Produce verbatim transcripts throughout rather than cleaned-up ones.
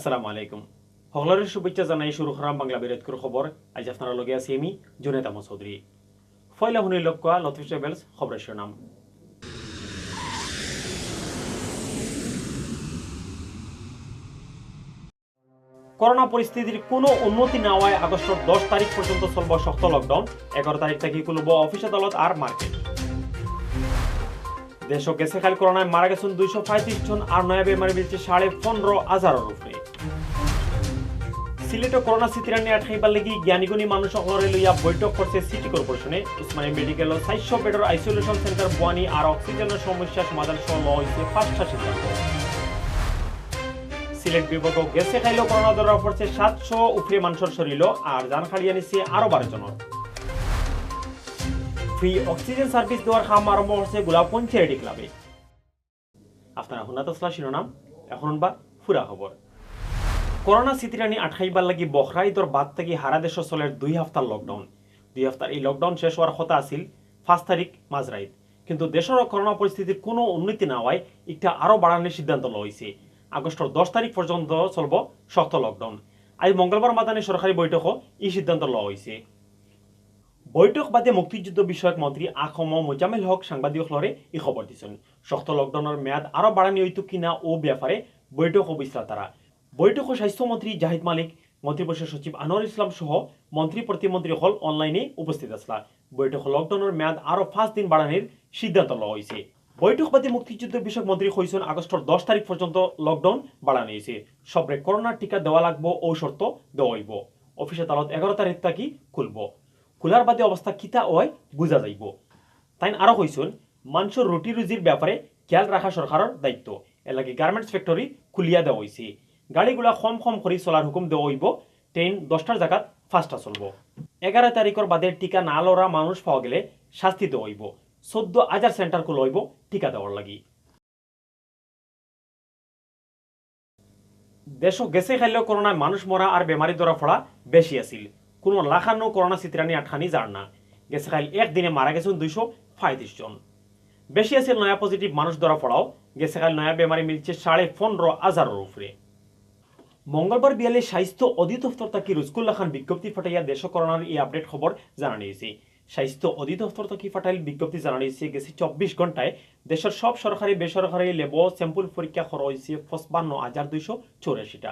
আসসালামু আলাইকুম। হকলরে শুভেচ্ছা জানাই শুরু করাম বাংলা বিরতকুর খবর। আইজ আপনারার লগে আছি আমি, জুনেদ আহমদ চৌধুরী। পয়লা হুনি লক্ষ্য লতিফ ট্রাভেলস খবরর শিরোনাম। করোনা পরিস্থিতির কোনো উন্নতি না অওয়ায় আগস্টর দশ তারিখ পর্যন্ত চলবো শক্ত লকডাউন। এগারো তারিখ থাকি খুলবো অফিস, আদালত আর মার্কেট। দেশো গেছে কাইল করোনায় মারা গেছইন দুইশো পঁয়ত্রিশ জন আর নয়া বেমারি মিলছে সাড়ে পনেরো হাজারর উপরে। সিলেটো করোনা ছিতরানি আটকাইবার লাগি জ্ঞানীগুণী মানুষ অকলরে লইয়া বৈঠক করছে সিটি কর্পোরেশনে। উসমানী মেডিকেলো চাইরশো বেডর আইসোলেশন সেন্টার বওয়ানি আর অক্সিজেনর সমস্যা সমাধান সহ লওয়া অইছে পাঁচটা সিদ্ধান্ত। সিলেট বিভাগো গেছে কাইলো করোনা ধরা পড়ছে সাতশো উপরে মানষর শরীলো, আর জান কাড়িয়া নিছে আরো বারো জনর। ফ্রি অক্সিজেন সার্ভিস দেওয়ার কাম আরম্ভ করছে গোলাপগঞ্জ চ্যারিটি ক্লাবে। আপনারা হুনাত আছলা শিরোনাম, এখন হুনবা পুরা খবর। করোনা ছিতরানি আটকাইবার লাগি বখরা ইদর বাদ থাকি হারা দেশো চলের দুই হাপ্তার লকডাউন। দুই হাপ্তার ই লকডাউন শেষ অওয়ার কথা আছিল পাঁচ তারিখ মাঝরাইত, কিন্তু দেশর করোনা পরিস্থিতির কোনো উন্নতি না অওয়ায় ইটা আরো বাড়ানির সিদ্ধান্ত লওয়া অইছে। আগস্টর দশ তারিখ পর্যন্ত চলবো শক্ত লকডাউন। আইজ মঙ্গলবার মাদানি সরকারি বৈঠকো ই সিদ্ধান্ত লওয়া অইছে। বৈঠক বাদে মুক্তিযুদ্ধ বিষয়ক মন্ত্রী আখম মোজাম্মেল হক সাংবাদিক অকলরে ই খবর দিছইন। শক্ত লকডাউনর মেয়াদ আরো বাড়ানি অইতো কিনা অউ ব্যাপারে বৈঠকো বইছলা তারা। বৈঠকো স্বাস্থ্যমন্ত্রী জাহিদ মালিক, মন্ত্রিপরিষদ সচিব আনোয়ার ইসলাম সহ মন্ত্রী প্রতিমন্ত্রী অকল অনলাইনে উপস্থিত আছলা। বৈঠকো লকডাউনর মেয়াদ আরো পাঁচ দিন বাড়ানির সিদ্ধান্ত লওয়া অইছে। বৈঠক বাদে মুক্তিযুদ্ধ বিষয়ক মন্ত্রী কইছইন, আগস্টর দশ তারিখ পর্যন্ত লকডাউন বাড়ানি অইছে। সবরে করোনার টিকা দেওয়া লাগবো অউ শর্ত দেওয়া অইবো। অফিস আদালত এগারো তারিখ থাকি খুলবো। খুলার বাদে অবস্থা কিতা অয় বুঝা যাইবো। তাইন আরো কইছইন, মানষর রুটি রুজির ব্যাপারে খিয়াল রাখা সরকারর দায়িত্ব। এরলাগি গার্মেন্টস ফ্যাক্টরি খুলিয়া দেওয়া অইছে। গাড়িগুলা কম কম করি চলার হুকুম দেওয়া অইবো। ট্রেন দশটার জাগাত পাঁচটা চলবো। এগারো তারিখর বাদে টিকা না লওরা মানুষ পাওয়া গেলে শাস্তি দেওয়া অইবো। চৌদ্দ হাজার সেন্টার খুলা অইবো টিকা দেওয়ার লাগি। দেশো গেছে কাইলো করোনায় মানুষ মরা আর বেমারি ধরা পড়া বেশি আছিল। কোনো লাখানও করোনা ছিতরানি আটকানি যার না। গেছে কাইল এক দিনে মারা গেছইন দুইশো পঁয়ত্রিশ জন। বেশি আছিল নয়া পজিটিভ মানুষ ধরা পড়াও। গেছে কাইল নয়া বেমারি মিলছে সাড়ে পনেরো হাজারর উপরে। মঙ্গলবার বিয়ালে স্বাস্থ্য অধিদপ্তর থাকি রুজকুল্লা খান বিজ্ঞপ্তি ফাটাইয়া দেশো করোনার ই আপডেট খবর জানানি অইছে। স্বাস্থ্য অধিদপ্তর থাকি ফাটাইল বিজ্ঞপ্তি জানানি অইছে, গেছে চব্বিশ ঘন্টায় দেশর সব সরকারি বেসরকারি ল্যাবো স্যাম্পল পরীক্ষা করা অইছে পঁচপান্ন হাজার দুইশো চৌরাশিটা।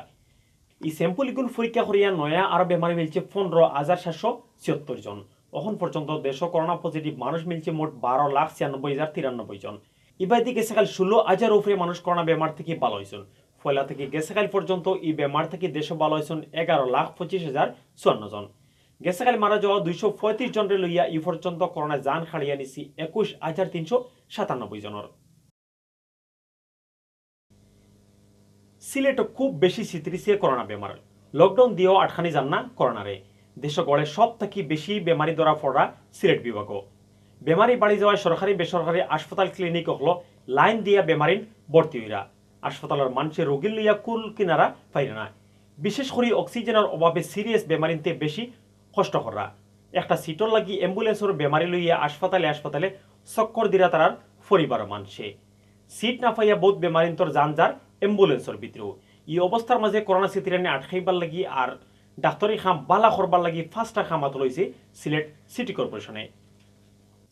ই স্যাম্পল ইগুন পরীক্ষা করিয়া নয়া আরো বেমারি মিলছে পনেরো হাজার সাতশো ছিয়াত্তর জন। অখন পর্যন্ত দেশো করোনা পজিটিভ মানুষ মিলছে মোট বারো লাখ ছিয়ানব্বই হাজার তিরানব্বই জন। ইবাদি গেছে কাইল ষোলো হাজার উপরে মানুষ করোনা বেমার থাকি ভালা অইছইন। পয়লা থাকি গেছে কাইল পর্যন্ত ই বেমার থাকি দেশো ভালা অইছইন এগারো লাখ পঁচিশ হাজার চুয়ান্ন জন। গেছে কাইল মারা যাওয়া দুইশো পঁয়ত্রিশ জনরে লইয়া ই পর্যন্ত করোনায় জান কাড়িয়া নিছে একুশ হাজার তিনশো সাতানব্বই জনর। সিলেটো খুব বেশি ছিতরিছে করোনা বেমার। লকডাউন দিয়াও আটকানি যার না করোনারে। দেশো গড়ে সব থাকি বেশি বেমারি ধরা পড়রা সিলেট বিভাগো। বেমারি বাড়ি যাওয়ায় সরকারি বেসরকারি হাসপাতাল ক্লিনিক অকলো লাইন দিয়া বেমারিন ভর্তি অইরা। হাসপাতালর মানষে রোগীর লইয়া কুল কিনারা পাইরা না। বিশেষ করি অক্সিজেনর অভাবে সিরিয়াস বেমারিন্তে বেশি কষ্ট কররা। একটা সিটর লাগি অ্যাম্বুলেন্সর বেমারি লইয়া হাসপাতালে হাসপাতালে চক্কর দিরা তারার পরিবারর মানষে। সিট না পাইয়া বউত বেমারিন্তর জান যার অ্যাম্বুলেন্সর ভিতরেও। ই অবস্থার মাঝে করোনা ছিতরানি আটকাইবার লাগি আর ডাক্তরি কাম বালা করবার লাগি পাঁচটা কাম আতো লইছে সিলেট সিটি কর্পোরেশনে।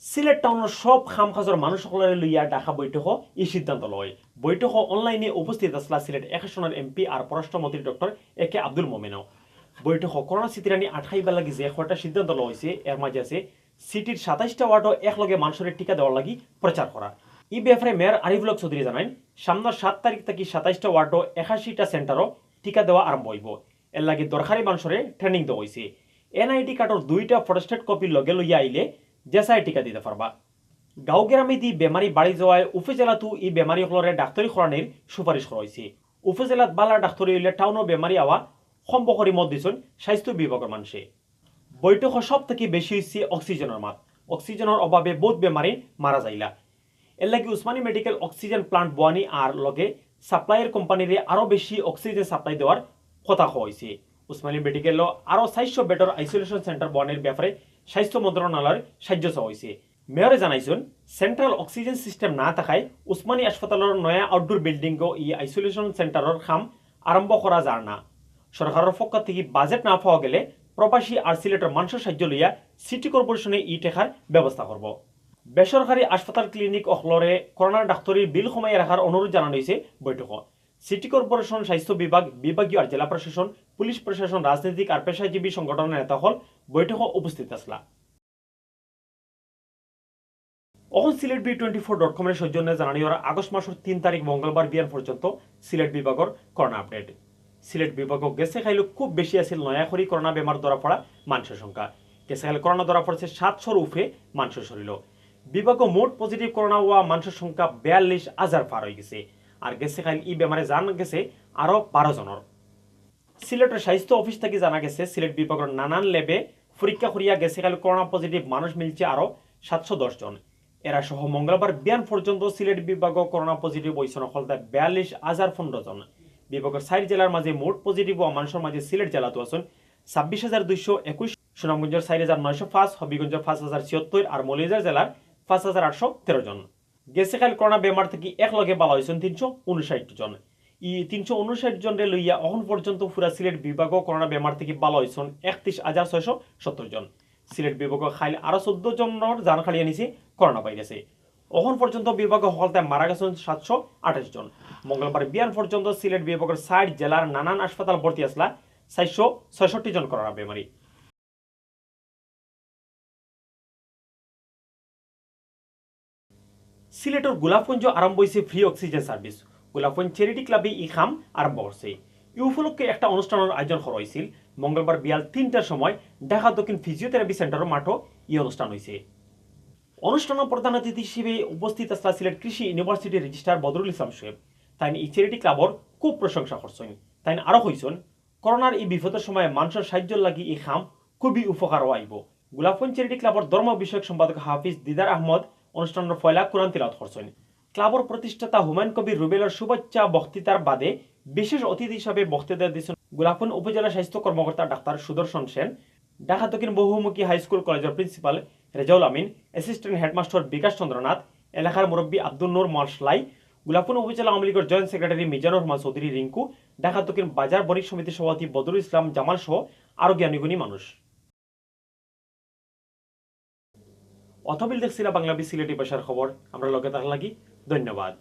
সিলেট টাউনর সব কাম কাজর মানুষ অকলরে লইয়া ডাকা বৈঠকো ই সিদ্ধান্ত লয়। বৈঠকো অনলাইনে উপস্থিত আছলা সিলেট এক আসনর এমপি আর পররাষ্ট্রমন্ত্রী ডক্টর এ কে আব্দুল মোমেনও। বৈঠকো করোনা ছিতরানি আটকাইবার লাগি যে কয়টা সিদ্ধান্ত লওয়া অইছে, এর মাঝে আছে সিটির সাতাইশটা ওয়ার্ডো একলগে মানষরে টিকা দেওয়ার লাগি প্রচার করা। ই ব্যাপারে মেয়র আরিফুল হক চৌধুরী জানাইন, সামনর সাত তারিখ থাকি সাতাইশটা ওয়ার্ডো একাশিটা সেন্টারো টিকা দেওয়া আরম্ভ অইবো। এর লাগি দরকারি মানষরে ট্রেনিং দেওয়া অইছে। এনআইডি কার্ডর দুইটা ফটোস্টেট কপি লগে লইয়া আইলে যে চায় টিকা দিতা পারবা। গাঁও গ্রামেদি বেমারি বাড়ি যাওয়ায় উপজেলাতও ই বেমারি অকলরে ডাক্তরি করানির সুপারিশ করা অইছে। উপজেলাত বালা ডাক্তরি অইলে টাউনও বেমারি আওয়া সম্ভব করি মত দিছইন স্বাস্থ্য বিভাগর মানষে। বৈঠকো সব থাকি বেশি অইছে অক্সিজেনর মাত। অক্সিজেনর অভাবে বউত বেমারি মারা যাইলা। এর লাগি উসমানী মেডিকেল অক্সিজেন প্লান্ট বওয়ানি আর লগে সাপ্লায়ার কোম্পানিরে আরো বেশি অক্সিজেন সাপ্লাই দেওয়ার কথা কওয়া অইছে। উসমানী মেডিকেলো আরো চাইরশো বেডর আইসোলেশন সেন্টার বওয়ানির ব্যাপারে স্বাস্থ্য মন্ত্রণালয়র সাহায্য চাওয়া অইছে। মেয়রে জানাইছইন, সেন্ট্রাল অক্সিজেন সিস্টেম না থাকায় উসমানী হাসপাতালর নয়া আউটডোর বিল্ডিংও ই আইসোলেশন সেন্টারর কাম আরম্ভ করা যার না। সরকারর পক্ষ থাকি বাজেট না পাওয়া গেলে প্রবাসী আর সিলেটর মানষর সাহায্য লইয়া সিটি কর্পোরেশনে ই টেকার ব্যবস্থা করব। বেসরকারি হাসপাতাল ক্লিনিক অকলরে করোনার ডাক্তরির বিল কমাইয়া রাখার অনুরোধ জানানো হয়েছে বৈঠকো। সিটি কর্পোরেশন, স্বাস্থ্য বিভাগ, বিভাগীয় আর জেলা প্রশাসন, পুলিশ প্রশাসন, রাজনৈতিক আর পেশাজীবী সংগঠনের নেতা অকল বৈঠকো উপস্থিত আছলা। অখন Sylhet B twenty four dot কমর সৌজন্যে জানানি অর আগস্ট মাসর তিন তারিখ মঙ্গলবার বিয়ান পর্যন্ত সিলেট বিভাগর করোনা আপডেট। সিলেট বিভাগো গেছে কাইল খুব বেশি আছিল নয়া করি করোনা বেমার ধরা পড়া মানষর সংখ্যা। গেছে কাইল করোনা ধরা পড়ছে সাতশোর উপরে মানষর শরীরো। বিভাগো মোট পজিটিভ করোনা হওয়া মানষর সংখ্যা বিয়াল্লিশ হাজার পার হয়ে গেছে। আর গেছে কাইল ই বেমারে জান গেছে আরো বারো জনর। সিলেটর স্বাস্থ্য অফিস থাকি জানা গেছে, সিলেট বিভাগর নানান ল্যাবে পরীক্ষা করিয়া গেছে কাইল করোনা পজিটিভ মানুষ মিলছে আরো সাতশো দশ জন। এরা সহ মঙ্গলবার বিয়ান পর্যন্ত সিলেট বিভাগো করোনা পজিটিভ হইছন অকলতা বিয়াল্লিশ হাজার পনেরো জন। বিভাগর চার জেলার মাঝে মোট পজিটিভ ও মানুষর মাঝে সিলেট জেলাত আছন ছাব্বিশ হাজার দুইশো একুশ, সুনামগঞ্জর চার হাজার নয়শো পাঁচ, হবিগঞ্জর পাঁচ হাজার ছিয়াত্তর আর মৌলভীবাজার জেলার পাঁচ হাজার আটশো তেরো জন। গেছে কাইল করোনা বেমার থাকি এক লগে বালা হইছন তিনশো উনষাট জন। ই তিনশো উনষাট জনরে লইয়া অখন পর্যন্ত পুরা সিলেট বিভাগো করোনা বেমার থাকি বালা হইছন একত্রিশ হাজার ছয়শো সত্তর জন। সিলেট বিভাগো কাইল আরো চোদ্দ জনর জান কাড়িয়া নিছে করোনা ভাইরাসে। অখন পর্যন্ত বিভাগো হকলতায় মারা গেছন সাতশো আঠাশ জন। মঙ্গলবার বিয়ান পর্যন্ত সিলেট বিভাগর চার জেলার নানান হাসপাতাল ভর্তি আছলা চারশো ছয়ষট্টি জন করোনা বেমারি। সিলেটর গোলাপগঞ্জ আরম্ভ হইছে ফ্রি অক্সিজেন সার্ভিস। গোলাপগঞ্জ চ্যারিটি ক্লাবে ই কাম আরম্ভ করছে। ই উপলক্ষে একটা অনুষ্ঠানর আয়োজন করা হয়েছিল। মঙ্গলবার বিয়াল তিনটার সময় ঢাকা দক্ষিণ ফিজিওথেরাপি সেন্টারর মাঠো ই অনুষ্ঠান হয়েছে। অনুষ্ঠানর প্রধান অতিথি হিসেবে উপস্থিত আছলা সিলেট কৃষি ইউনিভার্সিটির রেজিস্ট্রার বদরুল ইসলাম শোয়েব। তাইন ই চ্যারিটি ক্লাবর খুব প্রশংসা করছইন। তাইন আরো কইছইন, করোনার এই বিপদর সময় মানষর সাহায্যর লাগি ই কাম খুবই উপকারো আইব। গোলাপগঞ্জ চ্যারিটি ক্লাবর ধর্ম বিষয়ক সম্পাদক হাফিজ দিদার আহমদ অনুষ্ঠানর পয়লা কোরআন তিলাওয়াত করছইন। ক্লাবর প্রতিষ্ঠাতা হুমায়ুন কবির রুবেলর শুভেচ্ছা বক্তৃতার বাদে বিশেষ অতিথি হিসাবে বক্তৃতা দিছইন গোলাপগঞ্জ উপজেলা স্বাস্থ্য কর্মকর্তা ডাক্তার সুদর্শন সেন, ঢাকা দক্ষিণ বহুমুখী হাই স্কুল কলেজর প্রিন্সিপাল রেজাউল আমিন, অ্যাসিস্ট্যান্ট হেডমাস্টার বিকাশ চন্দ্রনাথ, এলাকার মুরব্বী আব্দুল নূর মাসলাই, গোলাপগঞ্জ উপজেলা আওয়ামী লীগর জয়েন্ট সেক্রেটারি মিজানুর রহমান চৌধুরী রিঙ্কু, ঢাকা দক্ষিণ বাজার বণিক সমিতির সভাপতি বদরুল ইসলাম জামাল সহ আরো জ্ঞানীগুণী মানুষ। অতবিল দেখছিলা বাংলা বি সিলেটি ভাষার খবর। আমরা লগে থাকার লাগি ধন্যবাদ।